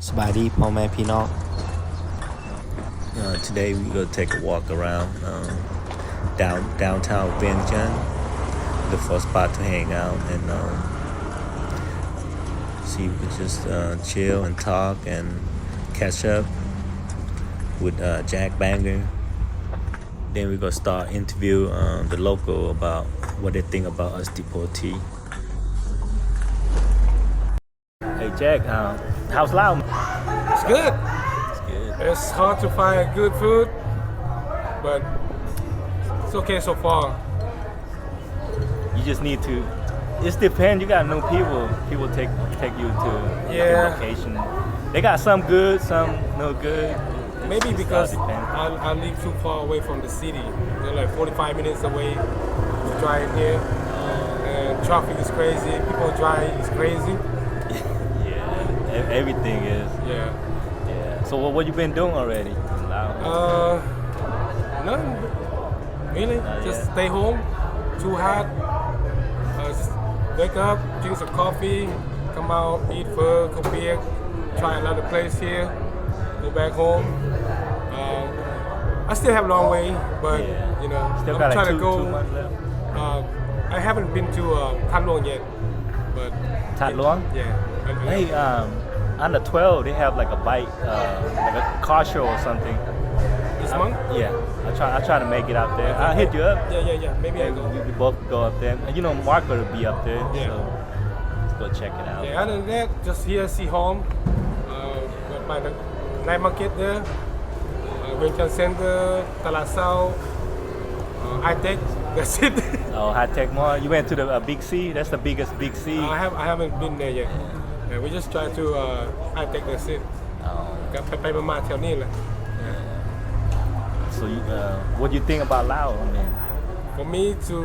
ສະບາຍດີພໍ່ແມ່ພີ່ນ້ອງ. Uh, today we gonna take a walk around, um, down, downtown Vientiane, the first spot to hang out and, um, see, we could just, uh, chill and talk and catch up with, uh, Jack Banger. Then we gonna start interview, um, the local about what they think about us deportee. Hey, Jack, um, how's Laos? It's good. It's good. It's hard to find good food, but it's okay so far. You just need to, it depends. You gotta know people. People take, take you to different location. They got some good, some no good. Maybe because I, I live too far away from the city. They're like forty-five minutes away to drive here. And traffic is crazy. People drive is crazy. Yeah, e-, everything is. Yeah. Yeah. So what, what you been doing already in Laos? Uh, nothing. Really? Just stay home. Too hot. Uh, just wake up, drink some coffee, come out, eat pho, ເຂົ້າປຽກ, try another place here, go back home. Uh, I still have a long way, but, you know, I'm trying to go. Uh, I haven't been to, uh, ທາດຫຼວງ yet. But ທາດຫຼວງ? Yeah. Hey, um, under twelve, they have, like, a bike, uh, like a car show or something. This month? Yeah. I try, I try to make it out there. I'll hit you up. Yeah, yeah, yeah. Maybe I go. We, we both go up there. And, you know, Marco will be up there, so let's go check it out. Yeah, other than that, just here, see home. Uh, by the night market there. Uh, Vientiane Center, ຕະຫຼາດເຊົ້າ, uh, Hi-Tech. That's it. Oh, Hi-Tech Mall. You went to the, uh, Big C? That's the biggest Big C. Uh, I have, I haven't been there yet. Yeah, we just try to, uh, Hi-Tech, that's it. Oh. ກໍໄປໆມາໆແຖວນີ້ແຫຼະ. Yeah. So, you, uh, what do you think about Laos, man? For me to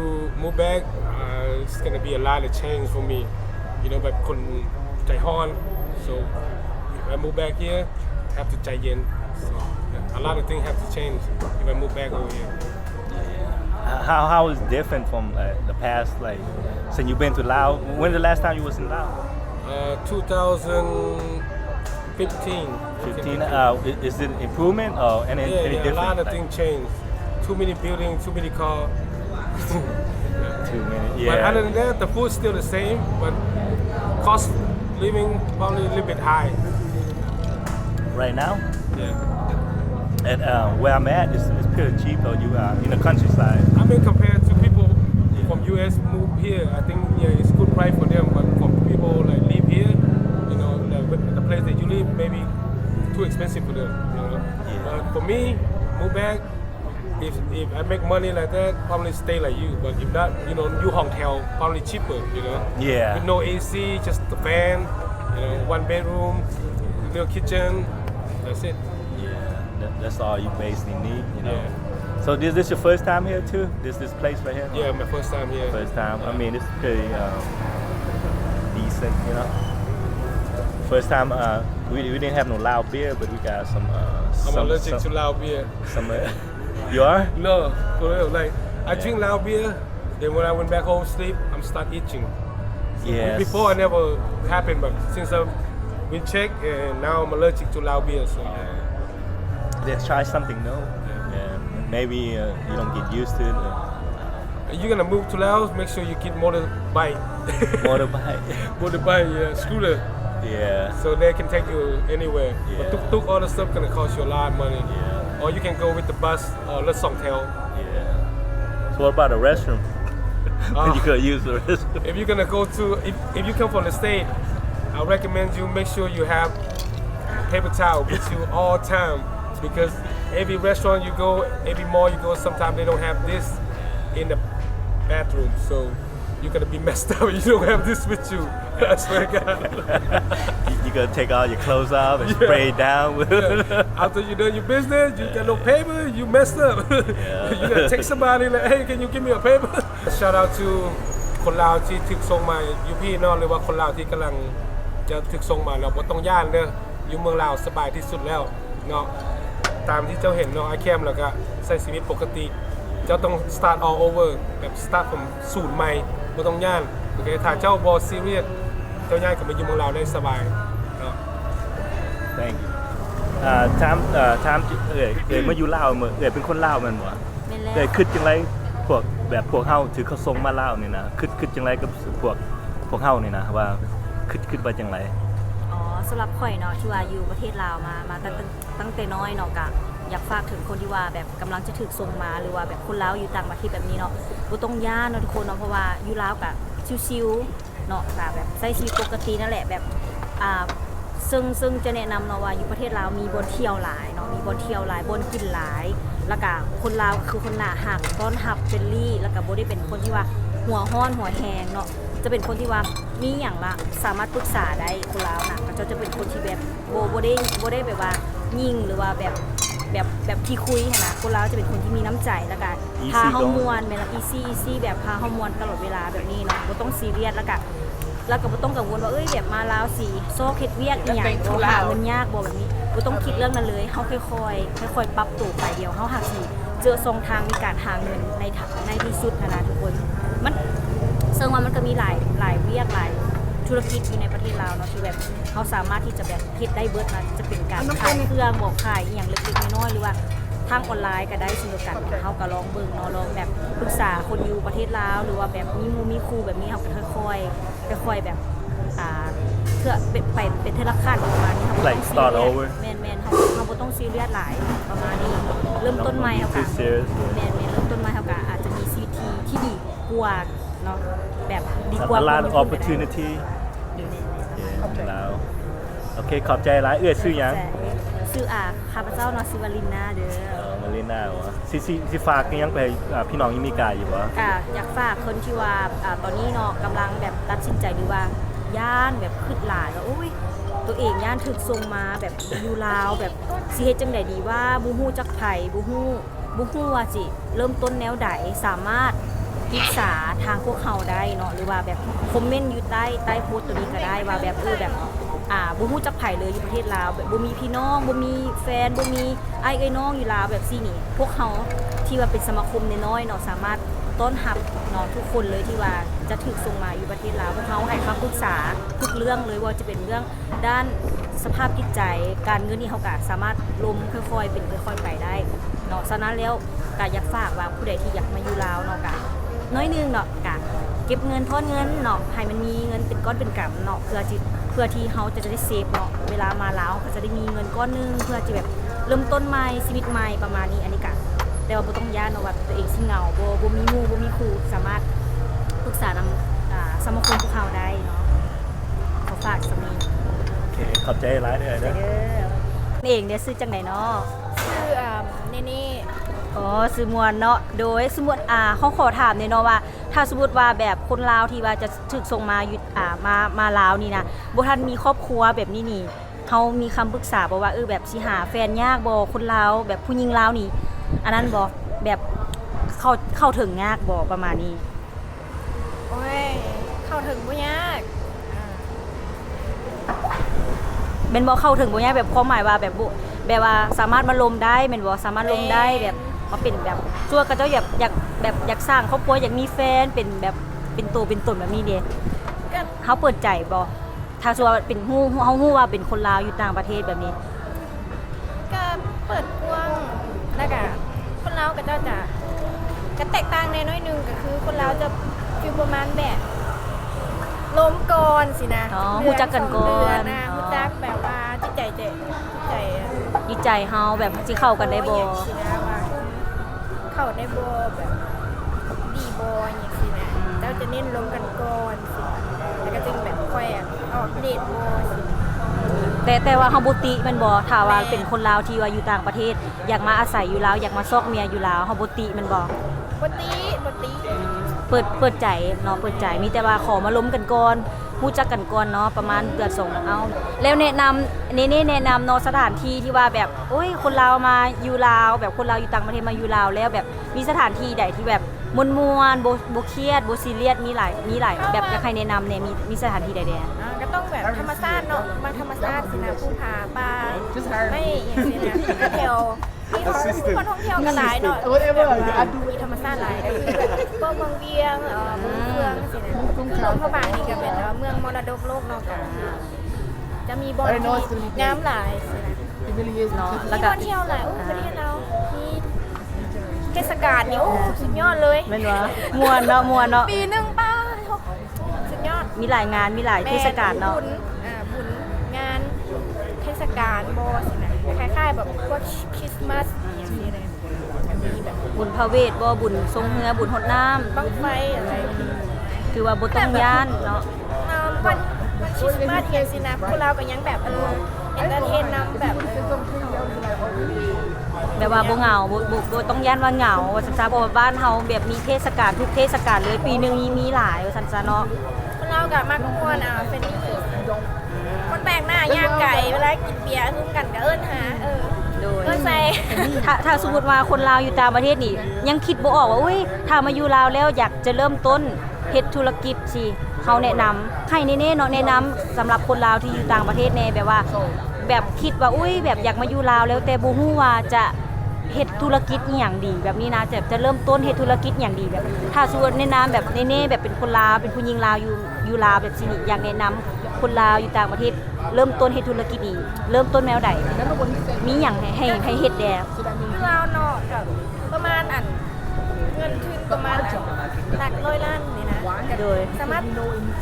move back, uh, it's gonna be a lot of change for me. You know, ແບບຄົນໃຈຮ້ອນ. So, if I move back here, have to ໃຈເຢັນ. So, yeah, a lot of things have to change if I move back over here. Yeah. How, how is different from, uh, the past, like, since you've been to Laos? When the last time you was in Laos? Uh, two thousand fifteen. Fifteen. Uh, i-, is it improvement or any, any different? Yeah, yeah, a lot of things changed. Too many buildings, too many cars. Too many, yeah. But other than that, the food's still the same, but cost living probably a little bit high. Right now? Yeah. At, uh, where I'm at, it's, it's pretty cheap, though. You are in the countryside. I mean, compared to people from U S move here, I think, yeah, it's good price for them, but for people, like, live here, you know, like, with the place that you live, maybe too expensive for them, you know. Yeah. But for me, move back, if, if I make money like that, probably stay like you. But if not, you know, ຢູ່ຫ້ອງແຖວ probably cheaper, you know. Yeah. With no A C, just the fan, you know, one bedroom, little kitchen, that's it. Yeah, that, that's all you basically need, you know. Yeah. So this, this your first time here too? This, this place right here? Yeah, my first time here. First time. I mean, it's pretty, um, decent, you know. First time, uh, we, we didn't have no Lao beer, but we got some, uh, I'm allergic to Lao beer. Some, uh, you are? No, for real. Like, I drink Lao beer, then when I went back home, sleep, I'm start itching. So, yes. Before, I never happened, but since I've been checked, and now I'm allergic to Lao beer, so, yeah. Let's try something new. Yeah. Yeah. Maybe, uh, you don't get used to it, but You're gonna move to Laos, make sure you get motorbike. Motorbike. Motorbike, yeah, scooter. Yeah. So they can take you anywhere. But tuk-tuk, all the stuff gonna cost you a lot of money. Yeah. Or you can go with the bus or ລົດສອງແຖວ. Yeah. So what about the restroom? Uh, you could use the restroom. If you're gonna go to, if, if you come from the state, I recommend you make sure you have paper towel with you all time, because every restaurant you go, every mall you go, sometimes they don't have this in the bathroom. So you're gonna be messed up if you don't have this with you. I swear to God. You, you gonna take all your clothes off and spray it down with. Yeah. After you done your business, you got no paper, you messed up. Yeah. You gotta text somebody like, "Hey, can you give me a paper?" Shout out to ຄົນລາວທີ່ຖືກສົ່ງມາຢູ່ພີ້ເນາະ ຫຼືວ່າຄົນລາວທີ່ກຳລັງຈະຖືກສົ່ງມາເນາະ, ບໍ່ຕ້ອງຢ້ານເດີ. ຢູ່ເມືອງລາວສະບາຍທີ່ສຸດແລ້ວເນາະ. ຕາມທີ່ເຈົ້າເຫັນເນາະ ອ້າຍແຄມ ແລ້ວກະໃຊ້ຊີວິດປົກກະຕິ. ເຈົ້າຕ້ອງ start all over ແບບ start from ສູນໃໝ່, ບໍ່ຕ້ອງຢ້ານ. ໂອເຄ ຖ້າເຈົ້າບໍ່ serious ເຈົ້າຍ້າຍກັບມາຢູ່ເມືອງລາວໄດ້ສະບາຍເນາະ. Thank you. ອ່າ ຖາມ ເອີ່ ຖາມເອື້ອຍ ເອື້ອຍມາຢູ່ລາວ ເມື່ອເອື້ອຍເປັນຄົນລາວແມ່ນບໍ່? ແມ່ນແລ້ວ. ເອື້ອຍຄິດຈັ່ງໃດ ພວກ ແບບພວກເຮົາຖືກເຂົາສົ່ງມາລາວນີ້ນະ ຄິດ ຄິດຈັ່ງໃດກັບພວກ ພວກເຮົານີ້ນະ ວ່າຄິດ ຄິດວ່າຈັ່ງໃດ? ອໍ ສຳລັບຂ້ອຍເນາະ ທີ່ວ່າຢູ່ປະເທດລາວມາ ມາຕັ້ງ ຕັ້ງ ຕັ້ງແຕ່ນ້ອຍເນາະ ກະຢາກຝາກເຖິງຄົນທີ່ວ່າແບບກຳລັງຈະຖືກສົ່ງມາ ຫຼືວ່າແບບຄົນລາວຢູ່ຕ່າງປະເທດແບບນີ້ເນາະ ບໍ່ຕ້ອງຢ້ານເນາະທຸກຄົນເນາະ ເພາະວ່າຢູ່ລາວກະຊິວໆ ເນາະ ກະແບບໃຊ້ຊີວິດປົກກະຕິນັ້ນແຫຼະ ແບບ ອ່າ ເຊິ່ງ ເຊິ່ງຈະແນະນຳເນາະວ່າຢູ່ປະເທດລາວມີບ່ອນທ່ຽວຫຼາຍເນາະ ມີບ່ອນທ່ຽວຫຼາຍ ບ່ອນກິນຫຼາຍ ແລ້ວກະຄົນລາວກະຄືຄົນໜ້າຮັກ ຕ້ອນຮັບ friendly ແລ້ວກະບໍ່ໄດ້ເປັນຄົນທີ່ວ່າຫົວຮ້ອນຫົວແຮງເນາະ ຈະເປັນຄົນທີ່ວ່າມີຫຍັງລະສາມາດປຶກສາໄດ້ ຄົນລາວນະ ເຂົາເຈົ້າຈະເປັນຄົນທີ່ແບບ ບໍ່ ບໍ່ໄດ້ ບໍ່ໄດ້ແບບວ່າຍິງ ຫຼືວ່າແບບ ແບບ ແບບຂີ້ຄຸຍຫັ້ນນະ ຄົນລາວຈະເປັນຄົນທີ່ມີນ້ຳໃຈ ແລ້ວກະພາເຮົາມ່ວນ ແມ່ນລະ easy easy ແບບພາເຮົາມ່ວນຕະຫຼອດເວລາແບບນີ້ເນາະ ບໍ່ຕ້ອງຊີຣຽສ ແລ້ວກະ ແລ້ວກະບໍ່ຕ້ອງກັງວົນວ່າ ເອີຍ ແບບມາລາວຊິຊອກເຮັດວຽກອີ່ຫຍັງ ຫຼືວ່າຫາເງິນຍາກບໍ່ ແບບນີ້ ບໍ່ຕ້ອງຄິດເລື່ອງນັ້ນເລີຍ ເຮົາຄ່ອຍໆ ຄ່ອຍໆປັບໂຕໄປ ດຽວເຮົາຫາກຊິເຈີຊ່ອງທາງໃນການຫາເງິນໃນ ໃນທີ່ສຸດຫັ້ນນະທຸກຄົນ ມັນ ເຊິ່ງວ່າມັນກະມີຫຼາຍ ຫຼາຍວຽກ ຫຼາຍທຸລະກິດຢູ່ໃນປະເທດລາວເນາະ ທີ່ແບບ ເຮົາສາມາດທີ່ຈະແບບເຮັດໄດ້ເບິດນະ ຈະເປັນການຂາຍເຄື່ອງບໍ ຂາຍອີ່ຫຍັງເລັກໆນ້ອຍໆ ຫຼືວ່າທາງອອນລາຍກະໄດ້ເຊັ່ນດຽວກັນ ເຮົາກະລອງເບິ່ງເນາະ ລອງແບບປຶກສາຄົນຢູ່ປະເທດລາວ ຫຼືວ່າແບບມີໝູ່ມີຄູ່ແບບນີ້ ເຮົາກະຄ່ອຍໆ ຄ່ອຍໆແບບ ອ່າ ເທື່ອ ເປັນ ໄປເປັນເທື່ອລະຂັ້ນປະມານນີ້ ເຮົາກະຕ້ອງ start over ແມ່ນໆ ເຮົາ ເຮົາບໍ່ຕ້ອງຊີຣຽສຫຼາຍປະມານນີ້ ເລີ່ມຕົ້ນໃໝ່ເຮົາກະ ແມ່ນໆ ເລີ່ມຕົ້ນໃໝ່ເຮົາກະອາດຈະມີຊີວິດທີ່ ທີ່ດີກວ່າ ເນາະ ແບບດີກວ່າ opportunity ແມ່ນໆ ໂອເຄ ຂອບໃຈຫຼາຍ ເອື້ອຍຊື່ຫຍັງ? ຊື່ ອ່າ ຂ້າພະເຈົ້າເນາະ ຊື່ວ່າລິນນາເດີ ເອີ ມາລິນນາຫວາ ຊິ ຊິ ຊິຝາກອີ່ຫຍັງໄປໃຫ້ ອ່າ ພີ່ນ້ອງຢູ່ອາເມລິກາຢູ່ບໍ່? ກະຢາກຝາກຄົນທີ່ວ່າ ອ່າ ຕອນນີ້ເນາະ ກຳລັງແບບຕັດສິນໃຈ ຫຼືວ່າຢ້ານ ແບບຄຶດຫຼາຍວ່າ ໂອ້ຍ ໂຕເອງຢ້ານຖືກສົ່ງມາແບບຢູ່ລາວ ແບບຊິເຮັດຈັ່ງໃດດີວ່າ ບໍ່ຮູ້ຈັກໃຜ ບໍ່ຮູ້ ບໍ່ຮູ້ວ່າຊິເລີ່ມຕົ້ນແນວໃດ ສາມາດປຶກສາທາງພວກເຮົາໄດ້ເນາະ ຫຼືວ່າແບບຄອມເມັນຢູ່ໃຕ້ ໃຕ້ໂພສໂຕນີ້ກະໄດ້ວ່າແບບ ເອີ ແບບ ອ່າ ບໍ່ຮູ້ຈັກໃຜເລີຍຢູ່ປະເທດລາວ ແບບບໍ່ມີພີ່ນ້ອງ ບໍ່ມີແຟນ ບໍ່ມີອ້າຍເອື້ອຍນ້ອງຢູ່ລາວແບບຊີ້ນີ້ ພວກເຮົາທີ່ວ່າເປັນສະມາຄົມນ້ອຍໆເນາະ ສາມາດຕ້ອນຮັບເນາະ ທຸກຄົນເລີຍທີ່ວ່າຈະຖືກສົ່ງມາຢູ່ປະເທດລາວ ພວກເຮົາໃຫ້ຄຳປຶກສາທຸກເລື່ອງເລີຍ ບໍ່ວ່າຈະເປັນເລື່ອງ ດ້ານສະພາບຈິດໃຈ ການເງິນນີ້ ເຮົາກະສາມາດລົມຄ່ອຍໆເປັນຄ່ອຍໆໄປໄດ້ເນາະ ສະນັ້ນແລ້ວກະຢາກຝາກວ່າຜູ້ໃດທີ່ຢາກມາຢູ່ລາວເນາະ ກະໜ້ອຍໜຶ່ງເນາະ ກະເກັບເງິນ ທອນເງິນເນາະ ໃຫ້ມັນມີເງິນເປັນກ້ອນເປັນກຳເນາະ ເພື່ອທີ່ ເພື່ອທີ່ເຮົາຈະໄດ້ເຊບເນາະ ເວລາມາລາວເຮົາກະຈະໄດ້ມີເງິນກ້ອນໜຶ່ງ ເພື່ອທີ່ແບບເລີ່ມຕົ້ນໃໝ່ ຊີວິດໃໝ່ປະມານນີ້ ອັນນີ້ກະ ແຕ່ວ່າບໍ່ຕ້ອງຢ້ານເນາະວ່າໂຕເອງຊິເຫງົາ ບໍ່ ບໍ່ມີໝູ່ ບໍ່ມີຄູ່ ສາມາດປຶກສານຳ ອ່າ ສະມາຄົມພວກເຮົາໄດ້ເນາະ ຂໍຝາກສ່ຳນີ້ ໂອເຄ ຂອບໃຈຫຼາຍເດີ ເດີ ເອງເດ ຊື່ຈັ່ງໃດເນາະ? ຊື່ ອ່າ ເນເນ່ ອໍ ຊື່ມ່ວນເນາະ ໂດຍ ສົມມຸດ ອ່າ ເຮົາຂໍຖາມແດ່ເນາະວ່າ ຖ້າສົມມຸດວ່າແບບຄົນລາວທີ່ວ່າຈະຖືກສົ່ງມາຢູ່ ອ່າ ມາ ມາລາວນີ້ນະ ບໍ່ທັນມີຄອບຄົວແບບນີ້ນີ້ ເຮົາມີຄຳປຶກສາບໍ່ວ່າ ເອີ ແບບຊິຫາແຟນຍາກບໍ່ ຄົນລາວ ແບບຜູ້ຍິງລາວນີ້ ອັນນັ້ນບໍ່ ແບບເຂົ້າ ເຂົ້າເຖິງຍາກບໍ່ ປະມານນີ້? ໂອ້ຍ ເຂົ້າເຖິງບໍ່ຍາກ ອ່າ ແມ່ນບໍ່ ເຂົ້າເຖິງບໍ່ຍາກ ແບບຄວາມໝາຍວ່າແບບ ແບບວ່າສາມາດມາລົມໄດ້ແມ່ນບໍ່ ສາມາດລົມໄດ້ ແບບມາເປັນແບບ ສ່ວນເຂົາເຈົ້າຢາກ ຢາກແບບ ຢາກສ້າງຄອບຄົວ ຢາກມີແຟນ ເປັນແບບ ເປັນໂຕເປັນຕົນແບບນີ້ເດ ເຮົາເປີດໃຈບໍ່? ຖ້າສົມມຸດວ່າເປັນ ຮູ້ ເຮົາຮູ້ວ່າເປັນຄົນລາວຢູ່ຕ່າງປະເທດແບບນີ້ ກະເປີດກວ້າງ ແລ້ວກະຄົນລາວເຂົາເຈົ້າຈະ ກະແຕກຕ່າງແດ່ໜ້ອຍໜຶ່ງ ກະຄືຄົນລາວຈະຟີລປະມານແບບລົມກ່ອນຊີ້ນະ ອໍ ຮູ້ຈັກກັນກ່ອນ ເດືອນສອງເດືອນນະ ອໍ ຮູ້ຈັກແບບວ່າຈິດໃຈຈະ ໃຈ ຈິດໃຈເຮົາແບບຊິເຂົ້າກັນໄດ້ບໍ່ ຈັ່ງຊີ້ນະ ວ່າເຂົ້າໄດ້ບໍ່ ແບບດີບໍ່ ຫຍັງຊີ້ນະ ອືມ ເຈົ້າຈະເນັ້ນລົມກັນກ່ອນ ແລ້ວກະຈຶ່ງແບບຄ່ອຍອອກເດດບໍ່ ແຕ່ ແຕ່ວ່າເຮົາບໍ່ຕິແມ່ນບໍ່ ຖ້າວ່າ ແມ່ນ ເປັນຄົນລາວທີ່ວ່າຢູ່ຕ່າງປະເທດ ຢາກມາອາໄສຢູ່ລາວ ຢາກມາຊອກເມຍຢູ່ລາວ ເຮົາບໍ່ຕິແມ່ນບໍ່? ບໍ່ຕິ ບໍ່ຕິ ເປີດ ເປີດໃຈເນາະ ເປີດໃຈ ມີແຕ່ວ່າຂໍມາລົມກັນກ່ອນ ຮູ້ຈັກກັນກ່ອນເນາະ ປະມານເດືອນສອງເດືອນ ເອົາ ແລ້ວແນະນຳ ເນເນ່ແນະນຳເນາະ ສະຖານທີ່ທີ່ວ່າແບບ ໂອ້ຍ ຄົນລາວມາຢູ່ລາວ ແບບຄົນລາວຢູ່ຕ່າງປະເທດມາຢູ່ລາວແລ້ວ ແບບມີສະຖານທີ່ໃດທີ່ແບບມ່ວນໆ ບໍ່ ບໍ່ຄຽດ ບໍ່ຊີຣຽສ ມີຫຼາຍ ມີຫຼາຍ ແບບຢາກໃຫ້ແນະນຳແດ່ ມີ ມີສະຖານທີ່ໃດແດ່? ອ່າ ກະຕ້ອງແບບທຳມະຊາດເນາະ ມັກທຳມະຊາດຊີ້ນະ ພູຜາປ່າໄມ້ ຫຍັງຊີ້ນະ ກະແຖວ ມີຄົນ ຄົນທ່ອງທ່ຽວກະຫຼາຍເນາະ ແບບວ່າມີທຳມະຊາດຫຼາຍ ກະຄືແບບພວກເມືອງວຽງ ເອີ ເມືອງເຟືອງຊີ້ນະ ຄືຫຼວງພະບາງນີ້ກະເປັນ ເອີ ເມືອງມໍລະດົກໂລກເນາະ ກະ ຈະມີບ່ອນທີ່ງາມຫຼາຍຊີ້ນະ ເນາະ ແລ້ວກໍມີບ່ອນທ່ຽວຫຼາຍ. ໂອ້ ປະເທດລາວມີເທດສະການນີ້ ໂອ້ ສຸດຍອດເລີຍ ແມ່ນບໍ່? ມ່ວນເນາະ ມ່ວນເນາະ ປີໜຶ່ງ ປ້າ ສຸດຍອດ ມີຫຼາຍງານ ມີຫຼາຍເທດສະການເນາະ ບຸນ ອ່າ ບຸນງານເທດສະການບໍ່ຊີ້ນະ ຄ້າຍໆແບບພວກຄຣິສມາສອີ່ຫຍັງຊີ້ນະ ບຸນພະເວດບໍ່ ບຸນຊົງເຮືອ ບຸນຫົດນ້ຳ ບັ້ງໄຟອະໄລ ຖືວ່າບໍ່ຕ້ອງຢ້ານເນາະ ເອີ ວັນ ວັນຄຣິສມາສອີ່ຫຍັງຊີ້ນະ ພວກລາວກໍຍັງແບບ ເອີ ເອັນເຕີເທນນຳແບບ ແບບວ່າບໍ່ເຫງົາ ບໍ່ ບໍ່ ບໍ່ຕ້ອງຢ້ານວ່າເຫງົາວ່າຊັ້ນຊະ ເພາະວ່າບ້ານເຮົາແບບມີເທດສະການທຸກເທດສະການເລີຍ ປີໜຶ່ງມີ ມີຫຼາຍວ່າຊັ້ນຊະເນາະ. ຄົນລາວກໍມັກມ່ວນ ອ່າ ເຟຣນລີ ຄົນແປກໜ້າຍ່າງໄກ ເວລາກິນເບຍຮ່ວມກັນກໍເອີ້ນຫາ ເອີ ໂດຍ ເອີ້ນໃສ່ ຖ້າ ຖ້າສົມມຸດວ່າຄົນລາວຢູ່ຕ່າງປະເທດນີ້ ຍັງຄິດບໍ່ອອກວ່າ ອຸ້ຍ ຖ້າມາຢູ່ລາວແລ້ວ ຢາກຈະເລີ່ມຕົ້ນເຮັດທຸລະກິດ ຊິ ເຮົາແນະນຳໃຫ້ແນ່ໆເນາະ ແນະນຳສຳລັບຄົນລາວທີ່ຢູ່ຕ່າງປະເທດແນ່ ແບບວ່າ ແບບຄິດວ່າ ອຸ້ຍ ແບບຢາກມາຢູ່ລາວແລ້ວ ແຕ່ບໍ່ຮູ້ວ່າຈະເຮັດທຸລະກິດອີ່ຫຍັງດີ ແບບນີ້ນະ ຈະ ຈະເລີ່ມຕົ້ນເຮັດທຸລະກິດອີ່ຫຍັງດີ ແບບ ຖ້າສົມມຸດແນະນຳແບບແນ່ໆ ແບບເປັນຄົນລາວ ເປັນຜູ້ຍິງລາວຢູ່ ຢູ່ລາວແບບຊີ້ນີ້ ຢາກແນະນຳຄົນລາວຢູ່ຕ່າງປະເທດ ເລີ່ມຕົ້ນເຮັດທຸລະກິດນີ້ ເລີ່ມຕົ້ນແນວໃດ? ມີຫຍັງໃຫ້ ໃຫ້ ໃຫ້ເຮັດແດ່? ຢູ່ລາວເນາະ ກໍປະມານ ອັນ ເງິນທຶນປະມານ ອັນ ຫຼັກຮ້ອຍລ້ານນີ້ນະ ໂດຍ ສາມາດ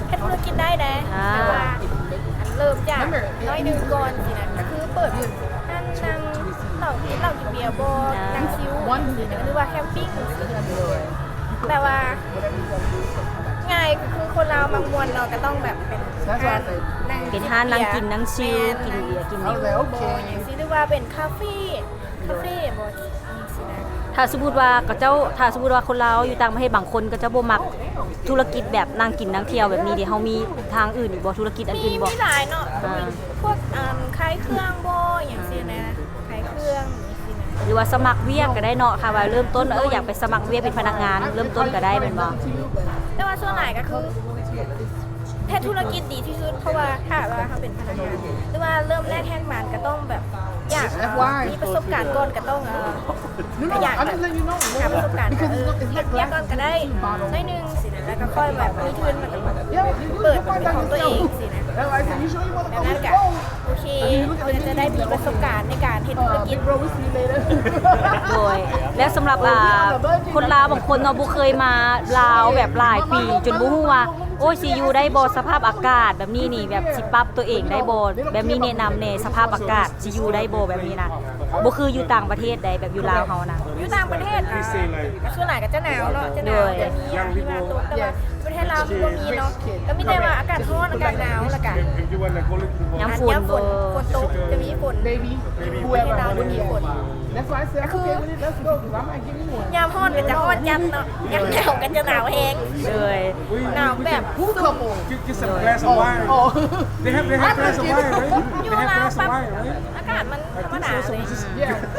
ເຮັດທຸລະກິດໄດ້ແດ່ ອ່າ ແຕ່ວ່າ ອັນ ເລີ່ມຈາກນ້ອຍໜຶ່ງກ່ອນຊີ້ນະ ກໍຄືເປີດຮ້ານນັ່ງເຫຼົ້າ ກິນເຫຼົ້າກິນເບຍບໍ່ ອ່າ ນັ່ງຊິວ ຫຼືວ່າແຄມປິງ ແບບວ່າ ງ່າຍກໍຄືຄົນລາວມັກມ່ວນເນາະ ກໍຕ້ອງແບບເປັນຮ້ານນັ່ງ ເປັນຮ້ານນັ່ງກິນນັ່ງຊິວ ແມ່ນ ກິນເບຍກິນເຫຼົ້າ ໂອເຄ ບໍ່ຫຍັງຊີ້ ຫຼືວ່າເປັນຄາເຟ ຄາເຟບໍ່ ຈັ່ງຊີ້ນະ. ຖ້າສົມມຸດວ່າເຂົາເຈົ້າ ຖ້າສົມມຸດວ່າຄົນລາວຢູ່ຕ່າງປະເທດບາງຄົນ ເຂົາເຈົ້າບໍ່ມັກທຸລະກິດແບບນັ່ງກິນນັ່ງທ່ຽວແບບນີ້ເດ ເຮົາມີທາງອື່ນອີກບໍ່? ທຸລະກິດອັນອື່ນບໍ່? ມີ ມີຫຼາຍເນາະ ອ່າ ພວກ ອ່າ ຂາຍເຄື່ອງບໍ່ ຫຍັງຊີ້ນະ ຂາຍເຄື່ອງ ຫຍັງຊີ້ນະ ຫຼືວ່າສະໝັກວຽກກໍໄດ້ເນາະ ຖ້າວ່າເລີ່ມຕົ້ນ ເອີ ຢາກໄປສະໝັກວຽກເປັນພະນັກງານ ເລີ່ມຕົ້ນກໍໄດ້ແມ່ນບໍ່? ແຕ່ວ່າສ່ວນຫຼາຍກໍຄືເຮັດທຸລະກິດດີທີ່ສຸດ ເພາະວ່າຖ້າວ່າເຮົາເປັນພະນັກງານ ຫຼືວ່າເລີ່ມແລກແຮກມານກໍຕ້ອງແບບ ຢາກມີປະສົບການກ່ອນ ກໍຕ້ອງ ເອີ ກໍຢາກແບບຫາປະສົບການ ກໍ ເອີ ເຮັດວຽກກ່ອນກໍໄດ້ໜ້ອຍໜຶ່ງຊີ້ນະ ແລ້ວກໍຄ່ອຍແບບມີທຶນ ແລ້ວກໍເປີດເປັນຂອງຕົວເອງຊີ້ນະ ແບບນັ້ນກໍ ໂອເຄ ກໍຈະໄດ້ມີປະສົບການໃນການເຮັດທຸລະກິດ. ໂດຍ ແລ້ວສຳລັບ ອ່າ ຄົນລາວບາງຄົນເນາະ ບໍ່ເຄີຍມາລາວແບບຫຼາຍປີ ຈົນບໍ່ຮູ້ວ່າ ໂອ້ຍ ຊິຢູ່ໄດ້ບໍ່ ສະພາບອາກາດແບບນີ້ນີ້ ແບບຊິປັບຕົວເອງໄດ້ບໍ່ ແບບມີແນະນຳແດ່ ສະພາບອາກາດຊິຢູ່ໄດ້ບໍ່ ແບບນີ້ນະ ບໍ່ຄືຢູ່ຕ່າງປະເທດໃດ ແບບຢູ່ລາວເຮົານະ. ຢູ່ຕ່າງປະເທດ ອ່າ ສ່ວນຫຼາຍກໍຈະໜາວເນາະ ຈະໜາວ ໂດຍ ຈະມີຫິມະຕົກ ແຕ່ວ່າ ປະເທດລາວມັນບໍ່ມີເນາະ ກໍມີແຕ່ວ່າອາກາດຮ້ອນ ອາກາດໜາວ ແລ້ວກະ ຍາມຝົນ ຍາມຝົນ ຝົນຕົກຈະມີຝົນ ປະເທດລາວຈະມີຝົນ ກໍຄື ຍາມຮ້ອນກໍຈະຮ້ອນຈັດເນາະ ຍາມໜາວກໍຈະໜາວແຮງ ໂດຍ ໜາວແບບ Get, get some glass of wine. They have, they have glass of wine, right? They have glass of wine, right? ອາກາດມັນທຳມະດາເລີຍ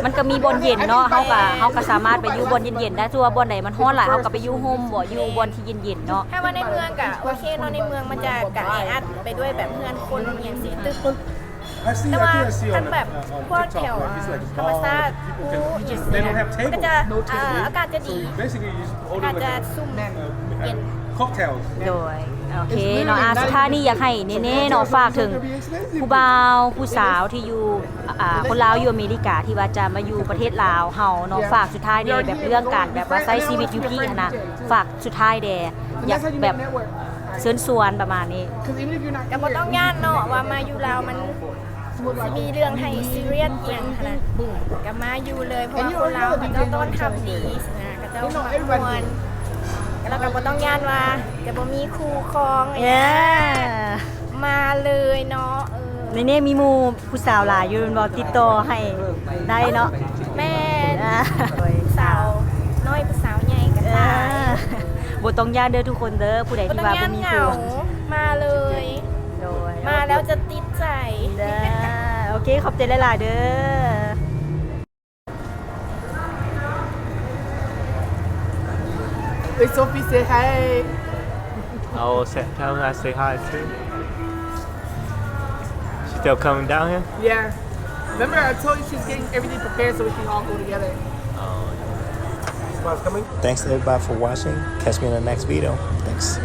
ມັນກໍມີບ່ອນເຢັນເນາະ ເຮົາກໍ ເຮົາກໍສາມາດໄປຢູ່ບ່ອນເຢັນໆໄດ້ ຖ້າວ່າບ່ອນໃດມັນຮ້ອນຫຼາຍ ເຮົາກໍໄປຢູ່ຮົ່ມ ບໍ່ ຢູ່ບ່ອນທີ່ເຢັນໆເນາະ. ຖ້າວ່າໃນເມືອງກໍໂອເຄເນາະ ໃນເມືອງມັນຈະ ກະແອອັດໄປດ້ວຍແບບເຮືອນຄົນອີ່ຫຍັງຊີ້ ຕຶກ ແຕ່ວ່າຄັນແບບພວກແຖວ ອ່າ ທຳມະຊາດ ພູ ອີ່ຫຍັງຊີ້ນະ ມັນກໍຈະ ອ່າ ອາກາດຈະດີ ອາກາດຈະຊຸ່ມເຢັນ. ໂດຍ ໂອເຄເນາະ ອ່າ ສຸດທ້າຍນີ້ຢາກໃຫ້ເນເນ່ເນາະ ຝາກເຖິງຜູ້ບ່າວຜູ້ສາວທີ່ຢູ່ ອ່າ ຄົນລາວຢູ່ອາເມລິກາ ທີ່ວ່າຈະມາຢູ່ປະເທດລາວເຮົາເນາະ ຝາກສຸດທ້າຍແດ່ ແບບເລື່ອງການແບບວ່າໃຊ້ຊີວິດຢູ່ພີ້ຫັ້ນນະ ຝາກສຸດທ້າຍແດ່ ຢາກແບບເຊີນຊວນປະມານນີ້. ກໍບໍ່ຕ້ອງຢ້ານເນາະ ວ່າມາຢູ່ລາວມັນຊິມີເລື່ອງໃຫ້ຊີຣຽສອີ່ຫຍັງຫັ້ນນະ ກໍມາຢູ່ເລີຍ ເພາະວ່າຄົນລາວເຂົາເຈົ້າຕ້ອນຮັບດີຊີ້ນະ ເຂົາເຈົ້າມັກມ່ວນ ແລ້ວກໍບໍ່ຕ້ອງຢ້ານວ່າຈະບໍ່ມີຄູ່ຄອງ ເອີ ມາເລີຍເນາະ. ເອີ ໃນນີ້ມີໝູ່ ຜູ້ສາວຫຼາຍຢູ່ແມ່ນບໍ່? ຕິດຕໍ່ໃຫ້ໄດ້ເນາະ. ແມ່ນ ອ່າ ຜູ້ສາວນ້ອຍ ຜູ້ສາວໃຫຍ່ກໍໄດ້ ບໍ່ຕ້ອງຢ້ານເດີທຸກຄົນເດີ ຜູ້ໃດທີ່ວ່າບໍ່ມີຄູ່ ມາເລີຍ ໂດຍ ມາແລ້ວຈະຕິດໃຈເດີ. ໂອເຄ ຂອບໃຈຫຼາຍໆເດີ. Hey, Sophie, say hi. I'll say, tell her I say hi too. She's still coming down here? Yeah. Remember, I told you she's getting everything prepared so we can all go together. Oh, yeah. Thanks, everybody, for watching. Catch me in the next video. Thanks.